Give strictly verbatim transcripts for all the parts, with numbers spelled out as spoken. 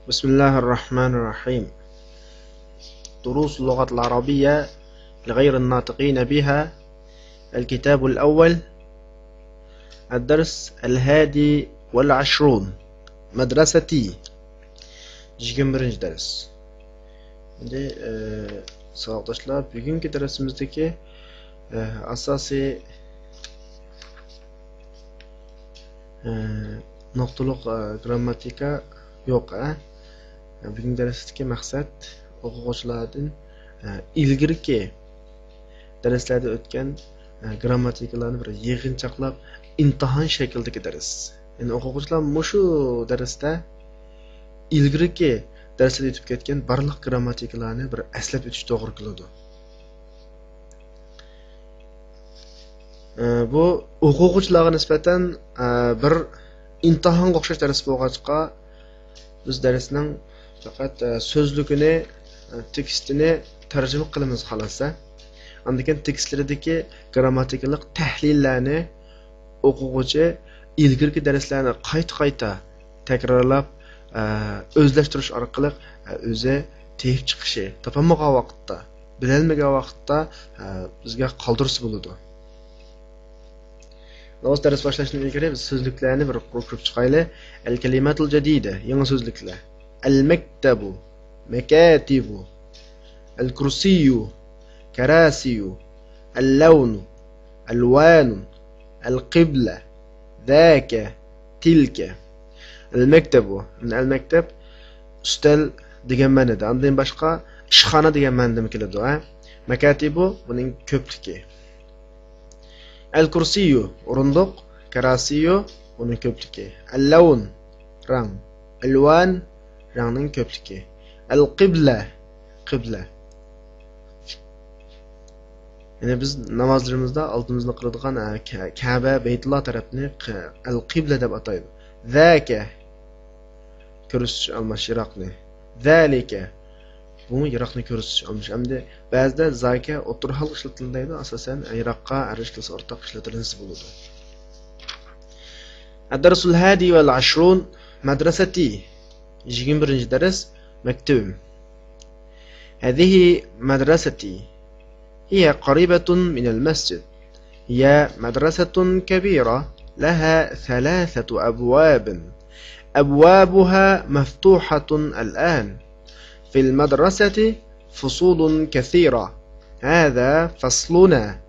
بسم الله الرحمن الرحيم. دروس اللغة العربية لغير الناطقين بها. الكتاب الأول. الدرس الحادي والعشرون. مدرستي. يىگىرمە بىرىنچى دەرس. ئەمدى، ئە، ساۋاقداشلار، بۈگۈنكى دەرسىمىزدىكى، ئە، ئاساسىي، ئە، نۇقتىلىق، ئە، گرامماتىكا يوق، ئە. بۈگۈنكى دەرستىكى مەقسەت ئوقۇغۇچىلاردىن، ئە، ئىلگىرىكى دەرسلەردە ئۆتكەن، ئە، گرامماتىكىلارنى بىر يىغىنچاقلاپ، ئىمتىھان شەكلىدىكى دەرس. يەنى ئوقۇغۇچىلار مۇشۇ دەرستە ئىلگىرىكى دەرسلەردە ئۆتۈپ كەتكەن بارلىق گرامماتىكىلارنى بىر ئەسلەپ ئۆتۈش توغرا كېلىدۇ. ئە، بۇ ئوقۇغۇچىلارغا نىسبەتەن، ئە، بىر ئىمتىھانغا ئوخشاش دەرس بولغاچقا، بىز دەرسنىڭ پەقەت، ئە، سۆزلۈكىنى، ئە، تېكىستىنى تەرجىمە قىلىمىز، خالاس. ئاندىن كېيىن تېكىستلىرىدىكى گرامماتىكىلىق تەھلىللەرنى ئوقۇغۇچى ئىلگىرىكى دەرسلەرنى قايتا-قايتا تەكرارلاپ، ئە، ئۆزلەشتۈرۈش ئارقىلىق، ئە، ئۆزى تېپىپ چىقىشى، تاپالمىغان ۋاقىتتا، بىلەلمىگەن ۋاقىتتا، ئە، بىزگە قالدۇرسا بولىدۇ. دەرس باشلاشتىن ئىلگىرى بىز سۆزلۈكلەرنى بىر قۇر كۆرۈپ چىقايلى. الكلمات الجديدة، يېڭى سۆزلۈكلەر. المكتب، مكاتب. الكرسي، كراسي. اللون، ألوان. القبلة، ذاك، تلك. المكتب، المكتب، ئۈستەل دېگەن مەنىدە. ئاندىن باشقا ئىشخانا دېگەن مەنىدىمۇ كېلىدۇ، ھە؟ مكاتب، بۇنىڭ كۆپلۈكى. الكرسي، ئورۇندۇق. كراسي، ئۇنىڭ كۆپلۈكى. اللون، رەڭ. ألوان، رەڭنىڭ كۆپلۈكى. القبلة، قىبلە. يەنى بىز نامازلىرىمىزدا ئالدىمىزنى قىلىدىغان، ئە، كە-، كەبە، بەيتۇللا تەرەپنى ق-، القبلة دەپ ئاتايدۇ. ذاك، كۆرسىتىش ئالماش يىراقنى. ذلك، بۇمۇ يىراقنى كۆرسىتىش ئالماش. ئەمدى بەزىدە ذاك ئوتتۇرا ھالغا ئىشلىتىلىدۇ، ئاساسەن يىراققا ئەرز كېلسە ئورتاق ئىشلىتىلسە بولىدۇ. الدرس الحادي والعشرون، مدرستي، يىگىرمە بىرىنچى دەرس، مەكتىۋىم. هذه مدرستي، هي قريبة من المسجد. هي مدرسة كبيرة لها ثلاثة أبواب. أبوابها مفتوحة الآن. في المدرسة فصول كثيرة. هذا فصلنا،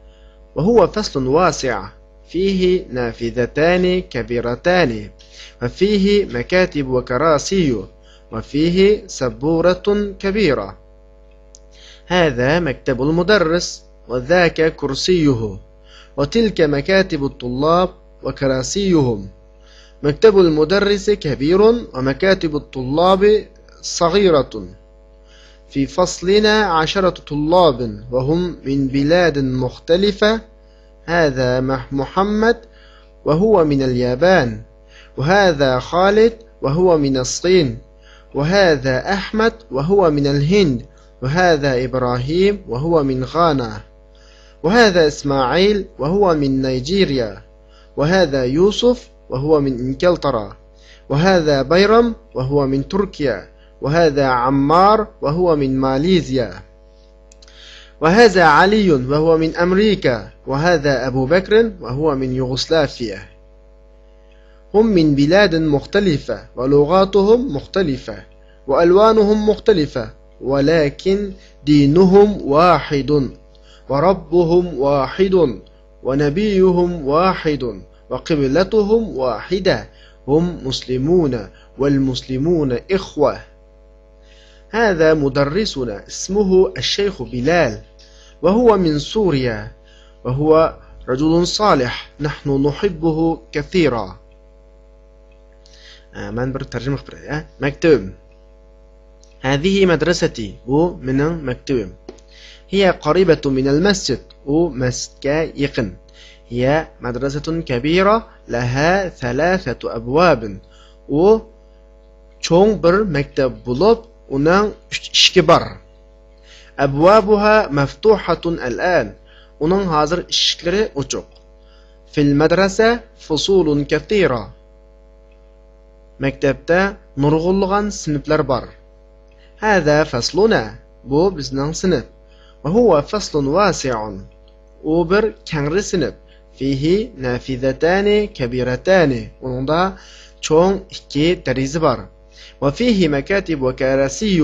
وهو فصل واسع، فيه نافذتان كبيرتان، وفيه مكاتب وكراسي، وفيه سبورة كبيرة. هذا مكتب المدرس، وذاك كرسيه، وتلك مكاتب الطلاب وكراسيهم. مكتب المدرس كبير، ومكاتب الطلاب صغيرة. في فصلنا عشرة طلاب، وهم من بلاد مختلفة. هذا مح-، محمد، وهو من اليابان، وهذا خالد، وهو من الصين، وهذا أحمد، وهو من الهند، وهذا إبراهيم، وهو من غانا، وهذا إسماعيل، وهو من نيجيريا، وهذا يوسف، وهو من إنجلترا، وهذا بيرم، وهو من تركيا، وهذا عمار، وهو من ماليزيا، وهذا علي، وهو من أمريكا، وهذا أبو بكر، وهو من يوغوسلافيا. هم من بلاد مختلفة ولغاتهم مختلفة وألوانهم مختلفة، ولكن دينهم واحد، وربهم واحد، ونبيهم واحد، وقبلتهم واحدة. هم مسلمون، والمسلمون إخوة. هذا مدرسنا اسمه الشيخ بلال، وهو من سوريا، وهو رجل صالح، نحن نحبه كثيرا. ئە، مەن بىر تەرجىمە قىلىپ بېرەي، ئە. مەكتىۋىم. هذه مدرستي، بۇ مېنىڭ مەكتىۋىم. هي قريبة من المسجد، ئۇ مەسچىتكە يېقىن. هي مدرسة كبيرة لها ثلاثة أبواب، ئۇ چوڭ بىر مەكتەپ بولۇپ، ئۇنىڭ ئۈچ ئىشىكى بار. أبوابها مفتوحة الآن، ئۇنىڭ ھازىر ئىشىكلىرى ئوچۇق. في المدرسة فصول كثيرة. مەكتەپتە نۇرغۇنلىغان سىنىپلار بار. هذا فصلنا، بۇ بىزنىڭ سىنىپ. وهو فصل واسع، ئۇ بىر كەڭرى سىنىپ. فيه نافذتان كبيرتان، ئۇنىڭدا چوڭ ئىككى دېرىزە بار. وفيه مكاتب وكراسي،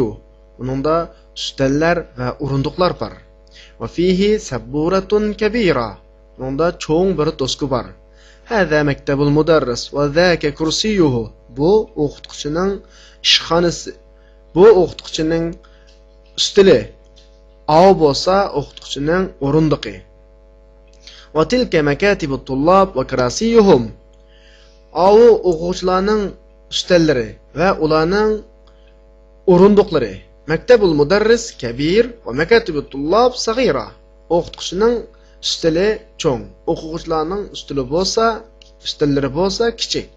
ئۇنىڭدا ئۈستەللەر ۋە ئورۇندۇقلار بار. وفيه سبورة كبيرة، ئۇنىڭدا چوڭ بىر دوسكا بار. هذا مكتب المدرس وذاك كرسيه، بۇ ئوقۇتقۇچىنىڭ ئىشخانىسى، بۇ ئوقۇتقۇچىنىڭ ئۈستىلى، ئاۋۇ بولسا ئوقۇتقۇچىنىڭ ئورۇندۇقى. وتلك مكاتب الطلاب وكراسيهم، ئاۋۇ ئوقۇغۇچىلارنىڭ ئۈستەللىرى ۋە ئۇلارنىڭ ئورۇندۇقلىرى. مكتب المدرس كبير ومكاتب الطلاب صغيرة، ئوقۇتقۇچىنىڭ ئۈستىلى چوڭ، ئوقۇغۇچىلارنىڭ ئۈستىلى بولسا، ئۈستەللىرى بولسا كىچىك.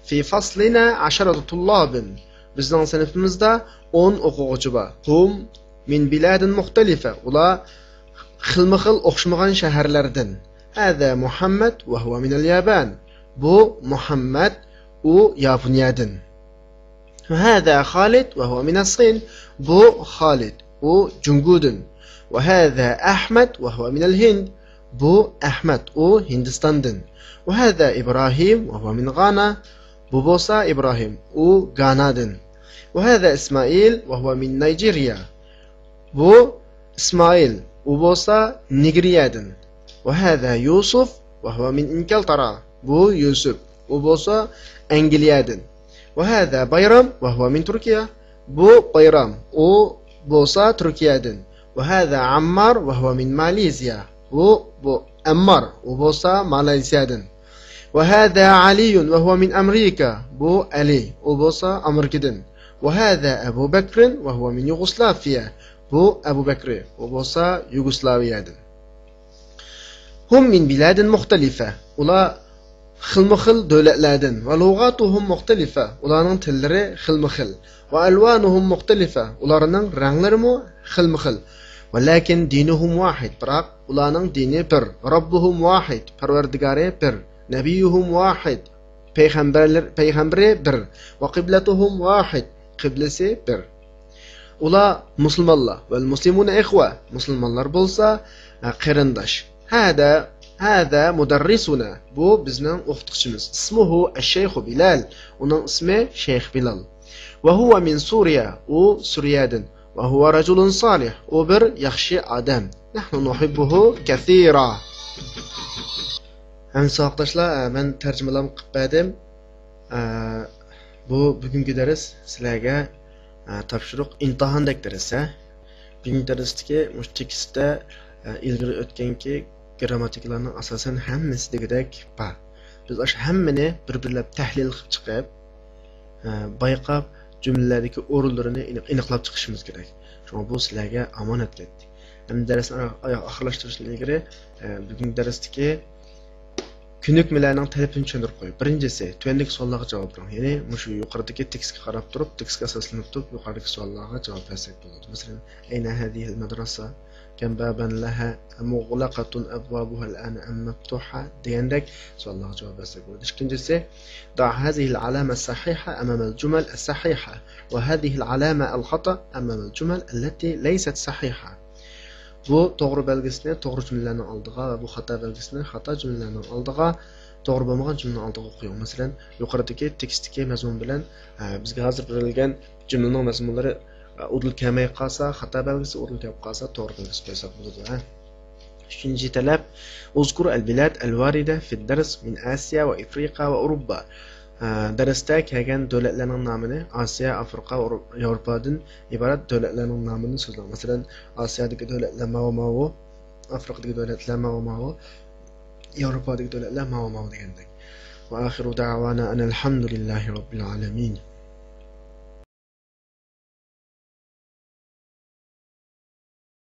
في فصلنا عشرة طلاب، بىزنىڭ سىنىپىمىزدا ئون ئوقۇغۇچى بار. هم من بلاد مختلفة، ئۇلار خىلمۇ خىل ئوخشىمىغان شەھەرلەردىن. هذا محمد وهو من اليابان، بۇ مۇھەممەد، ئۇ ياپونىيەدىن. وهذا خالد وهو من الصين، بۇ خالىد، ئۇ جۇڭگودىن. وهذا أحمد وهو من الهند، بۇ ئەھمەد، ئۇ ھىندىستاندىن. وهذا إبراهيم وهو من غانا، بۇ بولسا ئىبراھىم، ئۇ گانادىن. وهذا إسماعيل وهو من نيجيريا، بۇ ئىسمائىل، ئۇ بولسا نىگېرىيەدىن. وهذا يوسف وهو من إنكلترا، بۇ يۈسۈپ، ئۇ بولسا ئەنگلىيەدىن. وهذا بايرام وهو من تركيا، بۇ بايرام، ئۇ بولسا تۈركىيەدىن. وهذا عمار وهو من ماليزيا، بۇ، بۇ ئەممار، ئۇ بولسا مالايزىيەدىن. وهذا علي وهو من أمريكا، بۇ ئەلى، ئۇ بولسا ئامېرىكىدىن. وهذا أبو بكر وهو من يوغوسلافيا، بۇ ئەبۇ بەكرى، ئۇ بولسا يۇگوسلاۋىيەدىن. هم من بلاد مختلفة، ئۇلار خىلمۇ خىل دۆلەتلەردىن. ولغاتهم مختلفة، ئۇلارنىڭ تىللىرى خىلمۇ خىل. وألوانهم مختلفة، ئۇلارنىڭ رەڭلىرىمۇ خىلمۇ خىل. ولكن دينهم واحد، بىراق ئۇلارنىڭ دىنى بىر. ربهم واحد، پەرۋەردىگارى بىر. نبيهم واحد، پەيغەمبەرلەر، پەيغەمبىرى بىر. وقبلتهم واحد، قىبلىسى بىر. ئۇلار مۇسۇلمانلار. والمسلمون إخوة، مۇسۇلمانلار بولسا، ئە، قېرىنداش. هذا، هذا مدرسنا، بۇ بىزنىڭ ئوقۇتقۇچىمىز. اسمه الشيخ بلال، ئۇنىڭ ئىسمى شەيخ بىلال. وهو من سوريا، ئۇ سۈرىيەدىن. وهو رجل صالح، ئۇ بىر ياخشى ئادەم. نحن نحبه كثيرا. ئەمدى ساۋاقداشلار، مەن تەرجىمىلەرنى قىلىپ بەردىم. ئە، بۇ بۈگۈنكى دەرس سىلەرگە، ئە، تاپشۇرۇق، ئىمتىھاندەك دەرس، ھە. بۈگۈنكى دەرستىكى مۇشۇ تېكىستتە، ئە، ئىلگىرى ئۆتكەنكى گىرامماتىكىلارنىڭ ئاساسەن ھەممىسى دېگۈدەك بار. بىز ئاشۇ ھەممىنى بىر-بىرلەپ تەھلىل قىلىپ چىقىپ، ئە، بايقاپ، جۈملىلەردىكى ئورۇنلىرىنى ئېنىق-، ئېنىقلاپ چىقىشىمىز كېرەك. شۇڭا بۇ سىلەرگە ئامانەت كەتتى. ئەمدى دەرسنى ئا-، ئا-، ئاخىرلاشتۇرۇشتىن ئىلگىرى، ئە، بۈگۈنكى دەرستىكى كۆنۈكمىلەرنىڭ تەلىپىنى چۈشەندۈرۈپ قوياي. بىرىنچىسى، تۆۋەندىكى سوئاللارغا جاۋاب بېرىڭ. يەنى مۇشۇ يۇقىرىدىكى تېكىستكە قاراپ تۇرۇپ، تېكىستكە ئاساسلىنىپ تۇرۇپ، يۇقىرىدىكى سوئاللارغا جاۋاب بەرسەك بولىدۇ. مەسىلەن، أين هذه المدرسة؟ كم بابا لها؟ أمغلقة أبوابها الآن أم مفتوحة؟ دېگەندەك سوئاللارغا جاۋاب بەرسەك بولىدۇ. ئىككىنچىسى، ضع هذه العلامة الصحيحة أمام الجمل الصحيحة، وهذه العلامة الخطأ أمام الجمل التي ليست صحيحة. بۇ توغرا بەلگىسىنى توغرا جۈملىلەرنىڭ ئالدىغا ۋە بۇ خاتا بەلگىسىنى خاتا جۈملىلەرنىڭ ئالدىغا، توغرا بولمىغان جۈملىنىڭ ئالدىغا قويۇڭ. مەسىلەن، يۇقىرىدىكى تېكىستتىكى مەزمۇن بىلەن، ئە، بىزگە ھازىر بېرىلگەن جۈملىنىڭ مەزمۇنلىرى، ئە، ئۇدۇل كەلمەي قالسا، خاتا بەلگىسى، ئۇدۇل كېلىپ قالسا، توغرا بەلگىسى قويساق بولىدۇ، ھە. ئۈچىنچى تەلەپ، اذكر البلاد الواردة في الدرس من آسيا وإفريقيا وأوروبا. ئە، دەرستە كەلگەن دۆلەتلەرنىڭ نامىنى، ئاسىيا، ئافرىقا، ئورۇ-، ياۋروپادىن ئىبارەت دۆلەتلەرنىڭ نامىنى سۆزلەڭ. مەسىلەن، ئاسىيادىكى دۆلەتلەر ماۋۇ ماۋۇ، ئافرىقىدىكى دۆلەتلەر ماۋۇ ماۋۇ، ياۋروپادىكى دۆلەتلەر ماۋۇ ماۋۇ دېگەندەك. وآخر دعوانا أن الحمد لله رب العالمين.